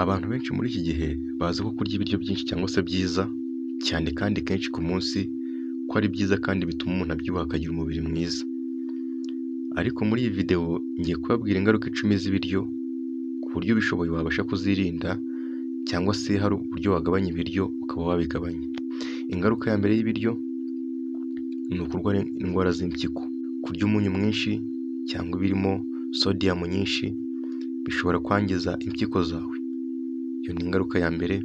Abantu benshi muri iki gihe bazi ko kurya ibiryo byinshi cyangwa se byiza cyane kandi kenshi ku munsi ko ari byiza kandi bituma umuntu abyibuha akagira umubiri mwiza. Ariko muri iyi videwo ngiye kubabwira ingaruka 10 z'ibiryo ku buryo ubishoboye wabasha kuzirinda cyangwa se hari uburyo wagabanya ibiryo ukaba wabigabanya. Ingaruka ya mbere y'ibiryo ni ukurwara indwara z'impyiko. Kurya umunyu mwinshi cyangwa ibirimo sodium nyinshi bishobora kwangiza impyiko zawe. Iyo ni ingaruka ya mbere.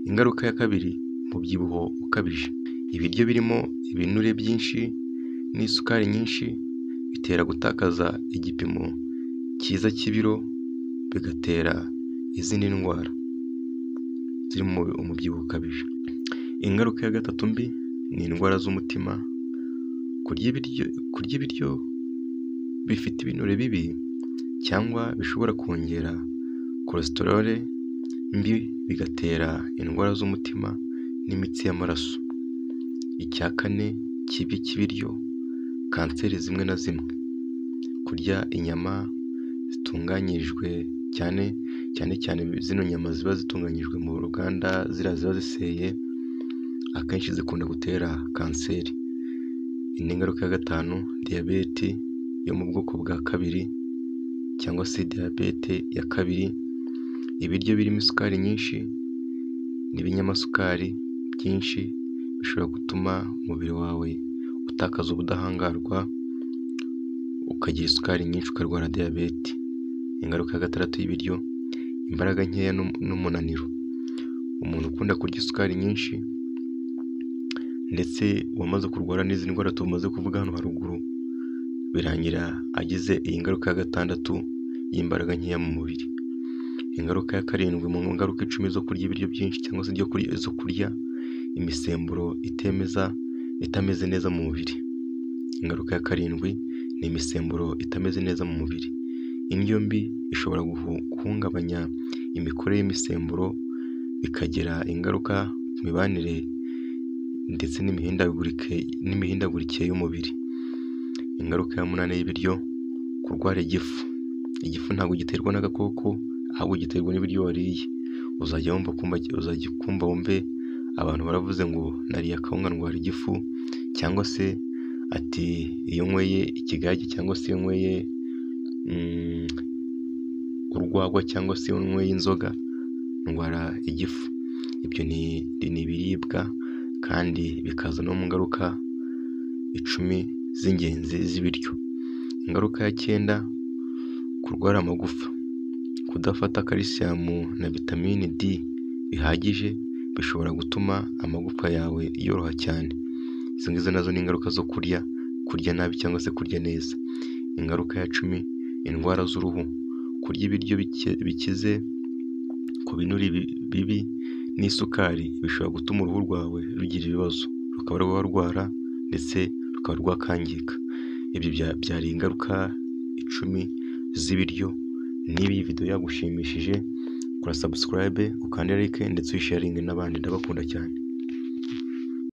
Ingaruka ya kabiri, umubyibuho ukabije. Ibiryo birimo ibinure byinshi n'isukari nyinshi bitera gutakaza igipimo cyiza cy'ibiro, bigatera izindi ndwara zirimo umubyibuho ukabije. Ingaruka ya gatatu mbi ni indwara z'umutima. Kurya ibiryo bifite ibinure bibi cyangwa bishobora kongera cholesterol mbi bigatera indwara z'umutima n'imitsi y'amaraso. Icya kane kibi cy'ibiryo, kanseri zimwe na zimwe. Kurya inyama zitunganyijwe cyane cyane cyane zino nyama ziba zitunganyijwe mu ruganda, ziriya ziba ziseye, akenshi zikunda gutera kanseri. Indi ngaruka ya gatanu, diyabete yo mu bwoko bwa kabiri cyangwa se diyabete ya kabiri. Ibiryo birimo isukari nyinshi n'ibinyamasukari byinshi bishobora gutuma umubiri wawe utakaza ubudahangarwa, ukagira isukari nyinshi ukarwara diyabete. Ingaruka ya gatandatu y'ibiryo, imbaraga nkeya n'umunaniro. Umuntu ukunda kurya isukari nyinshi ndetse wamaze kurwara n'izi ndwara tumaze kuvuga hano haruguru, birangira agize iyi ngaruka ya gatandatu y'imbaraga nkeya mu mubiri. Ingaruka ya karindwi mu ngaruka 10 zo kurya ibiryo byinshi cyangwa se zo kurya imisemburo itameze neza mu mubiri. Ingaruka ya karindwi ni imisemburo itameze neza mu mubiri. Indyo mbi ishobora guhungabanya imikorere y'imisemburo, bikagira ingaruka ku mibanire ndetse n'imihindagurikire y'umubiri. Ingaruka ya munani y'ibiryo, kurwara igifu. Igifu ntabwo giterwa n'agakoko, ahubwo giterwa n'ibiryo wariye. Uzajya kumva wumve abantu baravuze ngo nariye akawunga ndwara igifu, cyangwa se ati iyo nyweye ikigage cyangwa se iyo nyweye urwagwa cyangwa se iyo nyweye inzoga ndwara igifu. Ibyo ni ibiribwa kandi bikaza no mu ngaruka 10 z'ingenzi z'ibiryo. Ingaruka ya cyenda, kurwara amagufa. Kudafata calcium na vitamine D bihagije bishobora gutuma amagufwa yawe yoroha cyane. Izo ngizo nazo ni ingaruka zo kurya nabi cyangwa se kurya neza. Ingaruka ya 10, indwara z'uruhu. Kurya ibiryo bikize ku binure bibi n'isukari bishobora gutuma uruhu rwawe rugira ibibazo, rukaba rwarwara ndetse rukaba rwakangirika. Ibyo byari ingaruka 10 z'ibiryo. Niba iyi video yagushimishije, kora subscribe, ukande like ndetse uyisharinge n'abandi. Ndabakunda cyane.